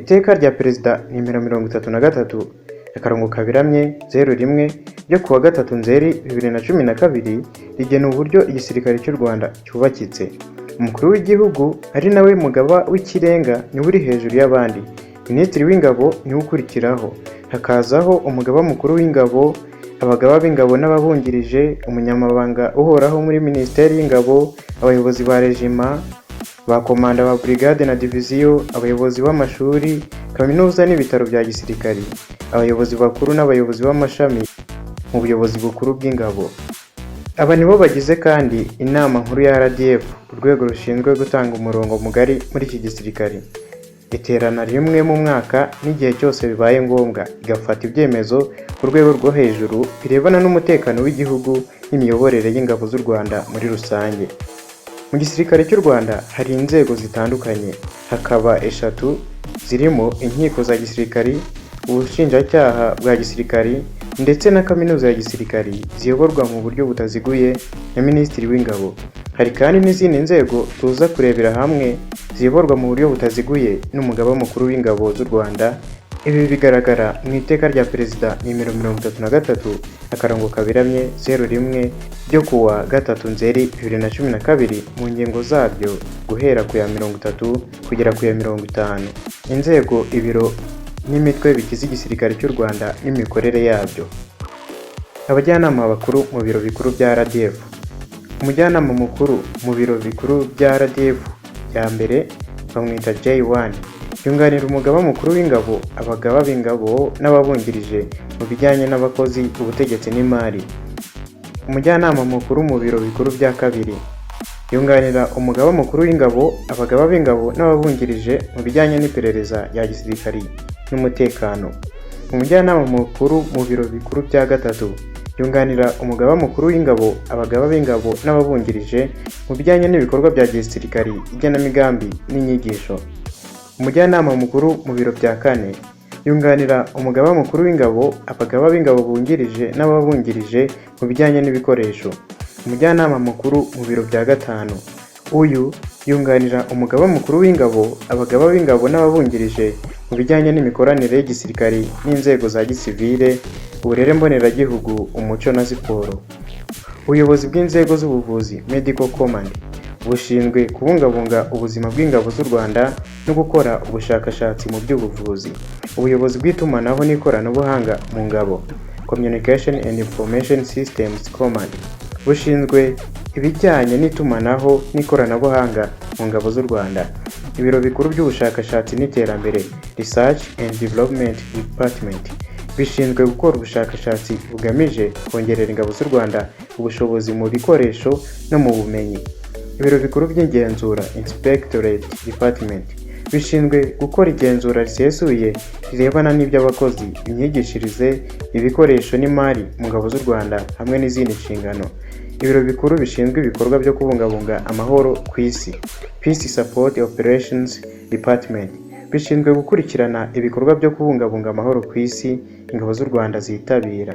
Iteka rya Perezida nimero 33/01 ryo kuwa 3 Nzeri 2012 rigena uburyo igisirikare cy'u Rwanda cyubakitse. Umukuru w'Igihugu, ari nawe mugaba w'ikirenga, niwe uri hejuru y'abandi. Minisitiri w'Ingabo niwe ukurikiraho, hakazaho Umugaba Mukuru w'Ingabo, abagaba b'ingabo n'ababungirije, Umunyamabanga Uhoraho muri Minisiteri y'Ingabo, abayobozi ba rejima, ba komanda ba burigade na diviziyo, abayobozi b'amashuri, kaminuza n'ibitaro bya gisirikari, abayobozi bakuru n'abayobozi b'amashami mu buyobozi bukuru bw'ingabo. Aba nibo bagize kandi Inama Nkuru ya RDF, urwego rushinzwe gutanga umurongo mugari muri iki gisirikari. Iterana rimwe mu mwaka n'igihe cyose bibaye ngombwa, igafata ibyemezo ku rwego rwo hejuru birebana n'umutekano w'igihugu n'imiyoborere y'ingabo z'u Rwanda muri rusange. Mu gisirikare cy'u Rwanda hari inzego zitandukanye, hakaba eshatu zirimo inkiko za gisirikari, ubushinjacyaha bwa gisirikari ndetse na kaminuza ya gisirikari, ziyoborwa mu buryo butaziguye na Minisitiri w'Ingabo. Hari kandi n'izindi nzego tuza kurebera hamwe ziyoborwa mu buryo butaziguye n'Umugaba Mukuru w'Ingabo z'u Rwanda. Ibi bigaragara mu iteka rya Perezida nimero 33/01 ryo kuwa 3 Nzeri 2012 mu ngingo zaryo guhera ku ya 30 kugera ku ya 50. Inzego, ibiro n'imitwe bigize igisirikare cy'u Rwanda n'imikorere yabyo. Abajyanama bakuru mu biro bikuru bya RDF. Umujyanama mukuru mu biro bikuru bya RDF bya mbere bamwita J1. Yunganira Umugaba Mukuru w'Ingabo, abagaba b'ingabo n'ababungirije mu bijyanye n'abakozi, ubutegetsi n'imari. Umujyanama mukuru mu biro bikuru bya kabiri yunganira Umugaba Mukuru w'Ingabo, abagaba b'ingabo n'ababungirije mu bijyanye n'iperereza rya gisirikari n'umutekano. Umujyanama mukuru mu biro bikuru bya gatatu yunganira Umugaba Mukuru w'Ingabo, abagaba b'ingabo n'ababungirije mu bijyanye n'ibikorwa bya gisirikari, igenamigambi n'inyigisho. Umujyanama mukuru mu biro bya kane yunganira Umugaba Mukuru w'Ingabo, abagaba b'ingabo bungirije n'ababungirije mu bijyanye n'ibikoresho. Umujyanama mukuru mu biro bya gatanu, uyu yunganira Umugaba Mukuru w'Ingabo, abagaba b'ingabo n'ababungirije mu bijyanye n'imikoranire y'igisirikari n'inzego za gisivile, uburere mboneragihugu, umuco na siporo. Ubuyobozi bw'inzego z'ubuvuzi, Medical Command, bushinzwe kubungabunga ubuzima bw'ingabo z'u Rwanda no gukora ubushakashatsi mu by'ubuvuzi. Ubuyobozi bw'itumanaho n'ikoranabuhanga mu ngabo, Communication and Information Systems Command, bushinzwe ibijyanye n'itumanaho n'ikoranabuhanga mu ngabo z'u Rwanda. Ibiro bikuru by'ubushakashatsi n'iterambere, Research and Development Department, bishinzwe gukora ubushakashatsi bugamije kongerera ingabo z'u Rwanda ubushobozi mu bikoresho no mu bumenyi. Ibiro bikuru by'igenzura, Inspectorate Department, bishinzwe gukora igenzura risesuye rirebana n'iby'abakozi, imyigishirize, ibikoresho n'imari mu ngabo z'u Rwanda hamwe n'izindi nshingano. Ibiro bikuru bishinzwe ibikorwa byo kubungabunga amahoro ku isi, Peace Support Operations Department, bishinzwe gukurikirana ibikorwa byo kubungabunga amahoro ku isi ingabo z'u Rwanda zitabira.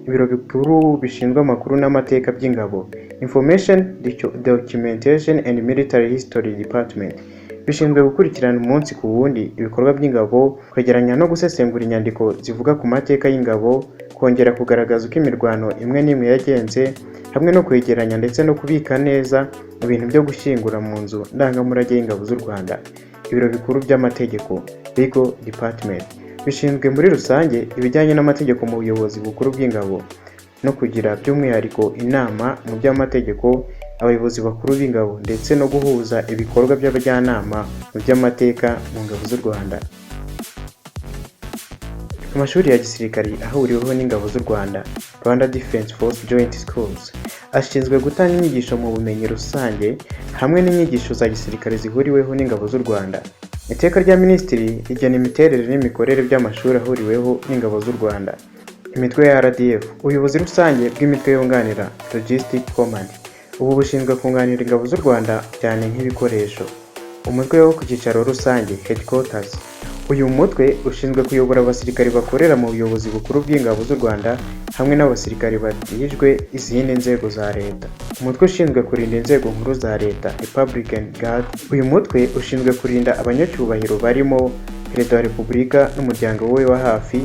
Ibiro bikuru bishinzwe amakuru n'amateka by'ingabo, Information, Documentation and Military History Department, bishinzwe gukurikirana umunsi ku wundi ibikorwa by'ingabo, kwegeranya no gusesengura inyandiko zivuga ku mateka y'ingabo, kongera kugaragaza uko imirwano imwe n'imwe yagenze, hamwe no kwegeranya ndetse no kubika neza ibintu byo gushyingura mu nzu ndangamurage y'ingabo z'u Rwanda. Ibiro bikuru by'amategeko, Legal Department, bishinzwe muri rusange ibijyanye n'amategeko mu buyobozi bukuru bw'ingabo no kugira by'umwihariko inama mu by'amategeko abayobozi bakuru b'ingabo, ndetse no guhuza ibikorwa by'abajyanama mu by'amateka mu ngabo z'u Rwanda. Amashuri ya gisirikari ahuriweho n'ingabo z'u Rwanda, Rwanda Defence Force Joint Schools, ashinzwe gutanga inyigisho mu bumenyi rusange hamwe n'inyigisho za gisirikare zihuriweho n'ingabo z'u Rwanda. Iteka rya Minisitiri rigena imiterere n'imikorere by'amashuri ahuriweho n'ingabo z'u Rwanda. Imitwe ya RDF. Ubuyobozi rusange bw'imitwe yunganira, Logistic Command, ubu bushinzwe kunganira ingabo z'u Rwanda cyane nk'ibikoresho. Umutwe wo ku cyicaro rusange, Headquarters, uyu mutwe ushinzwe kuyobora abasirikari bakorera mu buyobozi bukuru bw'ingabo z'u Rwanda hamwe n'abasirikari batijwe izindi nzego za leta. Umutwe ushinzwe kurinda inzego nkuru za leta, Republican Guard, uyu mutwe ushinzwe kurinda abanyacyubahiro barimo Perezida wa Repubulika n'umuryango we wa hafi,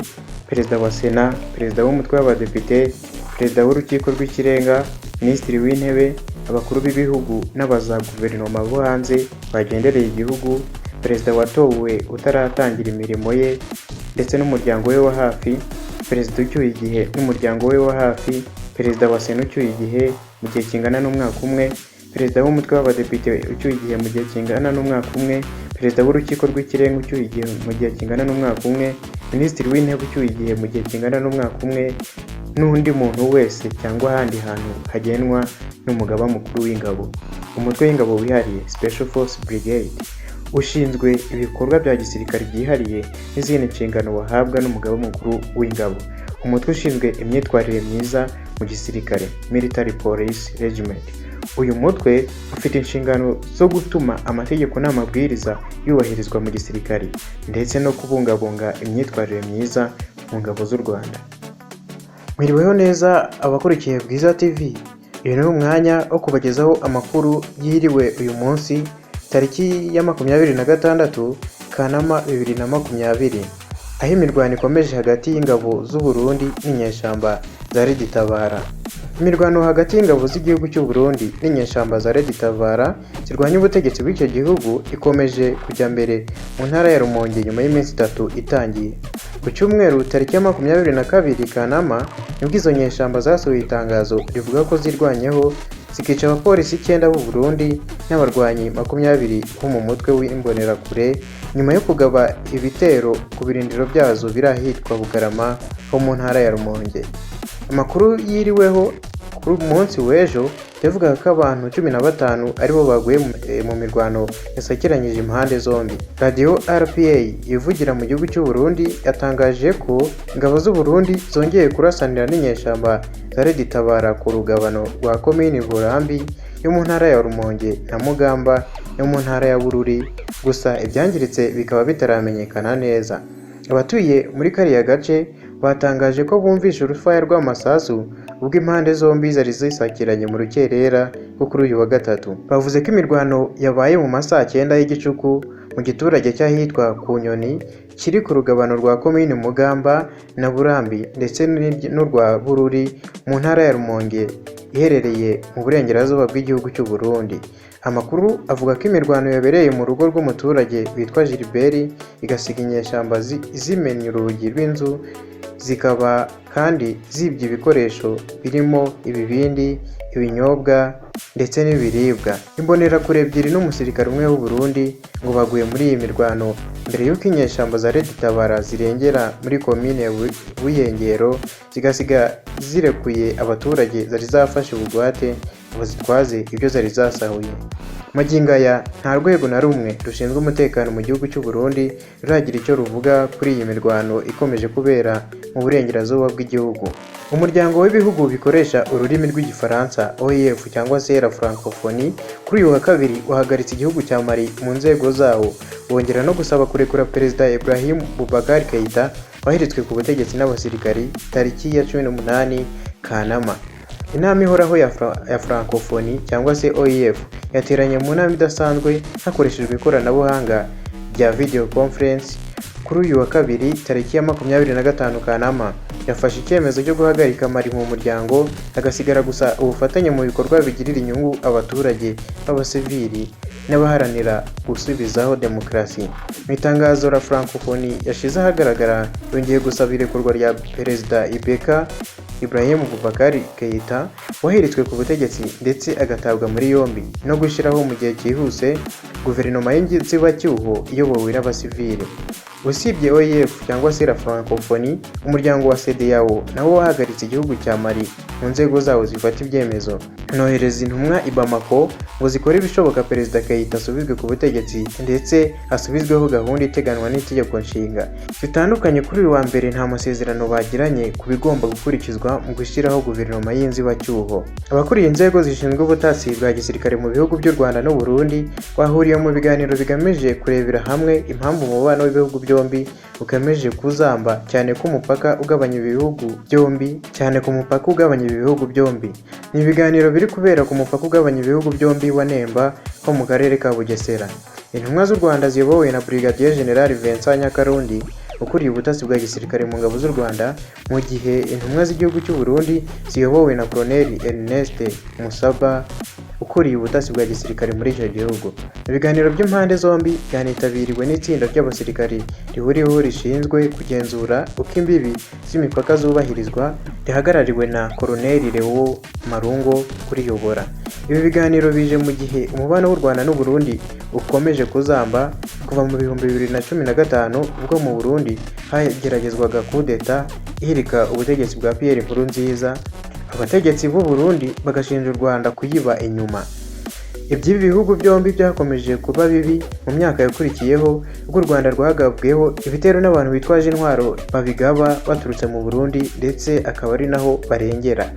Perezida wa Sena, Perezida w'umutwe w'Abadepite, Perezida w'Urukiko rw'Ikirenga, Minisitiri w'Intebe, abakuru b'ibihugu n'aba za guverinoma bo hanze bagendereye igihugu, Perezida watowe utaratangira imirimo ye ndetse n'umuryango we wa hafi, Perezida ucyuye igihe n'umuryango we wa hafi, Perezida wa Sena ucyuye igihe mu gihe kingana n'umwaka umwe, Perezida w'umutwe w'Abadepite ucyuye igihe mu gihe kingana n'umwaka umwe, Perezida w'Urukiko rw'Ikirenga ucyuye igihe mu gihe kingana n'umwaka umwe, Minisitiri w'Intebe ucyuye igihe mu gihe kingana n'umwaka umwe, n'undi muntu wese cyangwa ahandi hantu hagenwa n'Umugaba Mukuru w'Ingabo. Umutwe w'Ingabo wihariye, Special Force Brigade, ushinzwe ibikorwa bya gisirikare byihariye n'izindi nshingano wahabwa n'Umugaba Mukuru w'Ingabo. Umutwe ushinzwe imyitwarire myiza mu gisirikare, Military Police Regiment. Uyu mutwe ufite inshingano zo gutuma amategeko n'amabwiriza yubahirizwa mu gisirikare ndetse no kubungabunga imyitwarire myiza mu ngabo z'u Rwanda. Mwiriweho neza abakurikiye Bwiza TV, uyu ni umwanya wo kubagezaho amakuru yiriwe uyu munsi tariki ya 26 Kanama 2020, aho imirwano ikomeje hagati y'ingabo z'u Burundi n'inyeshyamba za RED-Tabara. Imirwano hagati y'ingabo z'igihugu cy'u Burundi n'inyeshyamba za RED-Tabara zirwanya ubutegetsi bw'icyo gihugu ikomeje kujya mbere mu ntara ya Rumonge nyuma y'iminsi 3 itangiye. Ku cyumweru tariki ya 22 Kanama nibwo izo nyeshyamba zasohoye itangazo rivuga ko zirwanyeho zikica abapolisi 9 b'u Burundi n'abarwanyi 20 bo mu mutwe w'Imbonerakure nyuma yo kugaba ibitero ku birindiro byazo biri ahitwa Bugarama ho mu ntara ya Rumonge. Amakuru yiriweho kuri munsi w'ejo yavugaga ko abantu 15 aribo baguye mu mirwano yasakiranyije impande zombi. Radiyo RPA ivugira mu gihugu cy'u Burundi yatangaje ko ingabo z'u Burundi zongeye kurasanira n'inyeshyamba za RED-Tabara ku rugabano rwa Komini Burambi yo mu ntara ya Rumonge na Mugamba yo mu ntara ya Bururi, gusa ibyangiritse bikaba bitaramenyekana neza. Abatuye muri kariya gace batangaje ko bumvishe urufaya rw'amasasu ubwo impande zombi zari zisakiranye mu rukerera rwo kuri uyu wa gatatu. Bavuze ko imirwano yabaye mu ma saa 9 y'igicuku mu giturage cy'ahitwa ku Nyoni kiri ku rugabano rwa Komini Mugamba na Burambi ndetse n'urwa Bururi mu ntara ya Rumonge iherereye mu burengerazuba bw'igihugu cy'u Burundi. Amakuru avuga ko imirwano yabereye mu rugo rw'umuturage witwa Gilbert igasiga inyeshyamba zimennye urugi rw'inzu, zikaba kandi zibye ibikoresho birimo ibibindi, ibinyobwa ndetse n'ibiribwa. Imbonerakure ebyiri n'umusirikare umwe w'u Burundi ngo baguye muri iyi mirwano mbere y'uko inyeshyamba za RED-Tabara zirengera muri komine ya Buyengero zigasiga zirekuye abaturage zari zafashe bugwate ngo zitwaze ibyo zari zasahuye. Magingo aya nta rwego na rumwe rushinzwe umutekano mu gihugu cy'u Burundi ruragira icyo ruvuga kuri iyi mirwano ikomeje kubera mu burengerazuba bw'igihugu. Umuryango w'ibihugu bikoresha ururimi rw'Igifaransa OIF cyangwa se la Francophonie kuri uyu wa kabiri wahagaritse igihugu cya Mali mu nzego zawo, wongera no gusaba kurekura Perezida Ibrahim Boubacar Keïta wahiritswe ku butegetsi n'abasirikari tariki ya 18 Kanama. Inama ihoraho ya Francophonie cyangwa se OIF yateranye mu nama idasanzwe hakoreshejwe ikoranabuhanga rya video conference kuri uyu wa kabiri tariki ya 25 Kanama, yafashe icyemezo cyo guhagarika Mali mu muryango hagasigara gusa ubufatanye mu bikorwa bigirira inyungu abaturage b'abasivili n'abaharanira gusubizaho demokarasi. Mu itangazo la Francophonie yashyize ahagaragara yongeye gusaba irekurwa rya Perezida Ibeka Ibrahim Boubacar Keïta wahiritswe ku butegetsi ndetse agatabwa muri yombi, no gushyiraho mu gihe cyihuse guverinoma y'inzibacyuho iyobowe n'abasivili. Usibye OIF cyangwa se la Francophonie, umuryango wa CEDEAO nawo wahagaritse igihugu cya Mali mu nzego zawo zifata ibyemezo, unohereza intumwa i Bamako ngo zikore ibishoboka Perezida Keïta asubizwe ku butegetsi ndetse hasubizweho gahunda iteganywa n'itegeko nshinga. Bitandukanye kuri uyu wa mbere nta masezerano bagiranye ku bigomba gukurikizwa mu gushyiraho guverinoma y'inzibacyuho. Abakuriye inzego zishinzwe ubutasi bwa gisirikare mu bihugu by'u Rwanda n'u Burundi bahuriye mu biganiro bigamije kurebera hamwe impamvu umubano w'ibihugu byombi ukomeje kuzamba cyane ko umupaka ugabanya ibihugu byombi cyane ku mupaka ugabanya ibihugu byombi. Ni ibiganiro biri kubera ku mupaka ugabanya ibihugu byombi wa Nemba ho mu karere ka Bugesera. Intumwa z'u Rwanda ziyobowe na Brigadier General Vincent Nyakarundi ukuriye ubutasi bwa gisirikare mu ngabo z'u Rwanda, mu gihe intumwa z'igihugu cy'u Burundi ziyobowe na Colonel Ernest Musaba ukuriye ubutasi bwa gisirikare muri icyo gihugu. Ibiganiro by'impande zombi byanitabiriwe n'itsinda ry'abasirikari rihuriweho rishinzwe kugenzura uko imbibi z'imipaka zubahirizwa, rihagarariwe na Colonel Leo Marungo uriyobora. Ibi biganiro bije mu gihe umubano w'u Rwanda n'u Burundi ukomeje kuzamba kuva mu 2015, ubwo mu Burundi hageragezwaga kudeta ihirika ubutegetsi bwa Pierre Nkurunziza, abategetsi b'u Burundi bagashinja u Rwanda kuyiba inyuma. Iby'ibi bihugu byombi byakomeje kuba bibi mu myaka yakurikiyeho, ubwo u Rwanda rwagabweho ibitero n'abantu bitwaje intwaro babigaba baturutse mu Burundi, ndetse akaba ari naho barengera.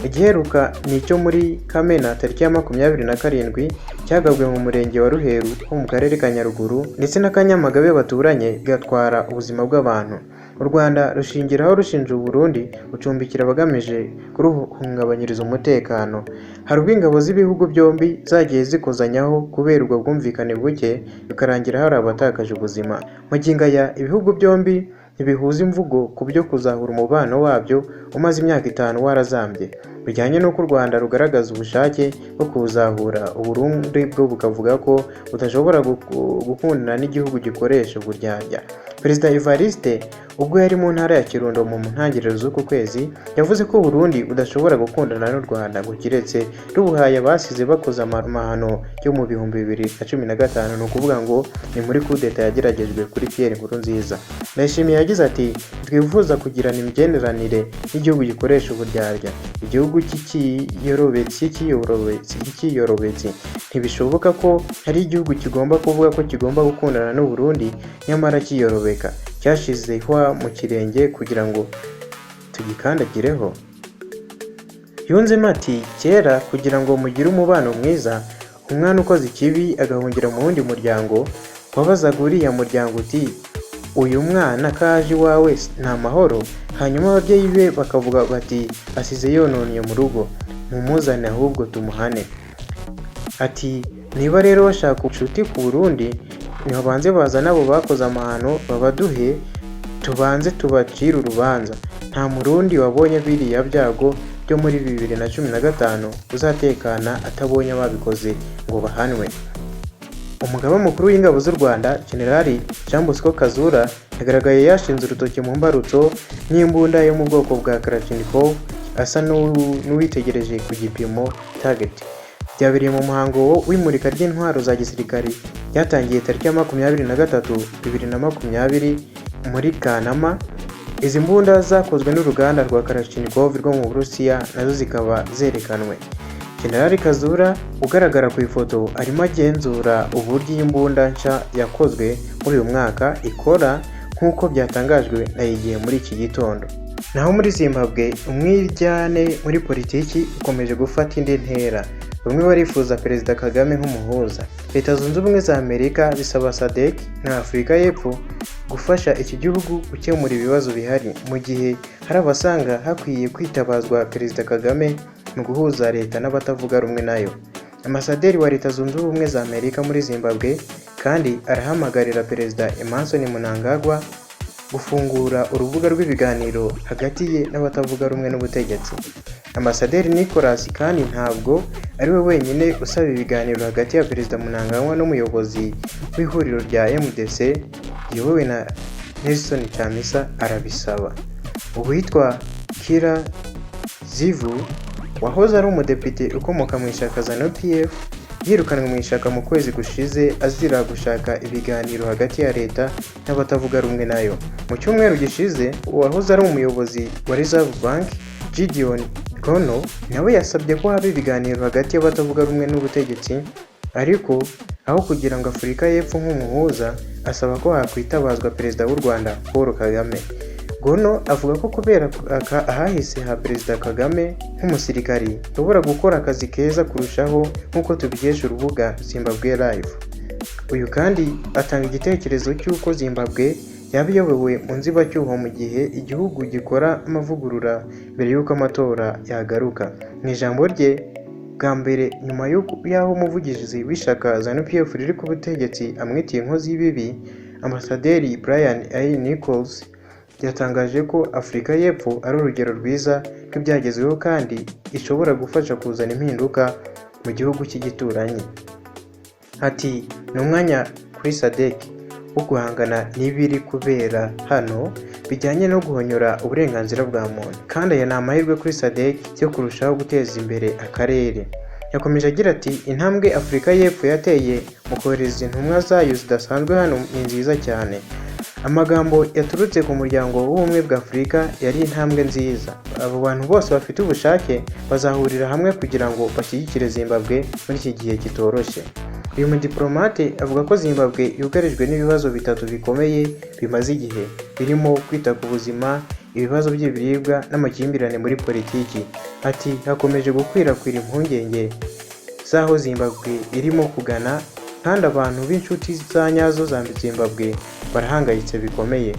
Igiheruka ni icyo muri Kamena tariki ya 27, cyagabwe mu murenge wa Ruheru ho mu karere ka Nyaruguru ndetse na Kanyamagabe baturanye, bigatwara ubuzima bw'abantu. U Rwanda rushingiraho rushinja u Burundi gucumbikira abagamije kuruhungabanyiriza umutekano. Hari ubwo ingabo z'ibihugu byombi zagiye zikozanyaho kubera ubwo bwumvikane buke, bikarangira hari abatakaje ubuzima. Magingo aya ibihugu byombi ntibihuza imvugo ku byo kuzahura umubano wabyo umaze imyaka 5 warazambye. Bijyanye n'uko u Rwanda rugaragaza ubushake bwo kuwuzahura, u Burundi bwo bukavuga ko budashobora gukundana n'igihugu gikoresha uburyarya. Perezida Evariste ubwo yari mu ntara ya Kirundo mu ntangiriro z'uku kwezi, yavuze ko u Burundi budashobora gukundana n'u Rwanda ngo kiretse rubuhaye abasize bakoze amahano yo mu 2015, ni ukuvuga ngo ni muri kudeta yageragejwe kuri Pierre Nkurunziza. Ndayishimiye yagize ati: "Twifuza kugirana imigenderanire n'igihugu gikoresha uburyarya, igihugu cy'ikiyorobetsi. Ntibishoboka ko hari igihugu kigomba kuvuga ko kigomba gukundana n'u Burundi nyamara kiyorobeka, cyashize ihwa mu kirenge kugira ngo tugikandagireho." Yunzemo ati: "Kera kugira ngo mugire umubano mwiza, umwana ukoze ikibi agahungira mu wundi muryango, wabazaga uriya muryango uti uyu mwana kaje iwawe ni amahoro? Hanyuma ababyeyi be bakavuga bati asize yononnye mu rugo, mumuzane ahubwo tumuhane." Ati: "Niba rero bashaka ubucuti ku Burundi, nibabanze bazane abo bakoze amahano babaduhe, tubanze tubacire urubanza. Nta Murundi wabonye biriya byago byo muri 2015 uzatekana atabonye ababikoze ngo bahanwe." Umugaba mukuru w'ingabo z'u Rwanda, General Jean Bosco Kazura, yagaragaye yashinze urutoki mu mbarutso n'imbunda yo mu bwoko bwa Kalashnikov, asa n'uwitegereje ku gipimo target. Byabereye mu muhango w'imurika ry'intwaro za gisirikari ryatangiye tariki ya 23 2020 muri Kanama. Izi mbunda zakozwe n'uruganda rwa Kalashnikov rwo mu Burusiya nazo zikaba zerekanwe. General Kazura ugaragara ku ifoto arimo agenzura uburyo iyi mbunda nshya yakozwe muri uyu mwaka ikora, nk'uko byatangajwe na Igihe muri iki gitondo. Naho muri Zimbabwe umwiryane muri politiki ukomeje gufata indi ntera. Bamwe barifuza Perezida Kagame nk'umuhuza. Leta Zunze Ubumwe za Amerika zisaba SADC na Afurika y'Epfo gufasha iki gihugu gukemura ibibazo bihari, mu gihe hari abasanga hakwiye kwitabazwa Perezida Kagame mu guhuza leta n'abatavuga rumwe nayo. Ambasaderi wa Leta Zunze Ubumwe za Amerika muri Zimbabwe kandi arahamagarira Perezida Emmerson Mnangagwa gufungura urubuga rw'ibiganiro hagati ye n'abatavuga rumwe n'ubutegetsi. Ambasaderi Nicholas kandi ntabwo ari we wenyine usaba ibiganiro hagati ya Perezida Mnangagwa n'umuyobozi w'ihuriro rya MDC riyobowe na Nelson Chamisa arabisaba. Uwitwa Killer Zivhu wahoze ari umudepite ukomoka mu ishyaka ZANU-PF, yirukanwe mu ishyaka mu kwezi gushize azira gushaka ibiganiro hagati ya leta n'abatavuga rumwe nayo. Mu cyumweru gishize, uwahoze ari umuyobozi wa Reserve Bank, Gideon Gono, nawe yasabye ko haba ibiganiro hagati y'abatavuga rumwe n'ubutegetsi, ariko aho kugira ngo Afurika y'Epfo nk'umuhuza, asaba ko hakwitabazwa Perezida w'u Rwanda Paul Kagame. Gono avuga ko kubera ahahise ha Perezida Kagame nk'umusirikari, ashobora gukora akazi keza kurushaho, nk'uko tubikesha urubuga Zimbabwe Live. Uyu kandi atanga igitekerezo cy'uko Zimbabwe yaba iyobowe mu nzibacyuho mu gihe igihugu gikora amavugurura mbere y'uko amatora yagaruka. Mu ijambo rye Bwa mbere nyuma y'aho umuvugizi w'ishyaka ZANU-PF riri ku butegetsi amwitiye inkozi y'ibibi, Ambasaderi Brian A. Nichols yatangaje ko Afurika y'Epfo ari urugero rwiza rw'ibyagezweho kandi ishobora gufasha kuzana impinduka mu gihugu cy'igituranyi. Ati: "Ni umwanya kuri SADC wo guhangana n'ibiri kubera hano bijyanye no guhonyora uburenganzira bwa muntu, kandi aya ni amahirwe kuri SADC yo kurushaho guteza imbere akarere." Yakomeje agira ati: "Intambwe Afurika y'Epfo yateye mu kohereza intumwa zayo zidasanzwe hano ni nziza cyane. Amagambo yaturutse ku Muryango w'Ubumwe bwa Afurika yari intambwe nziza. Abo bantu bose bafite ubushake bazahurira hamwe kugira ngo bashyigikire Zimbabwe muri iki gihe kitoroshye." Uyu mudiplomate avuga ko Zimbabwe yugarijwe n'ibibazo bitatu bikomeye bimaze igihe, birimo kwita ku buzima, ibibazo by'ibiribwa n'amakimbirane muri politiki. Ati: "Hakomeje gukwirakwira impungenge z'aho Zimbabwe irimo kugana, kandi abantu b'inshuti za nyazo za Zimbabwe barahangayitse bikomeye."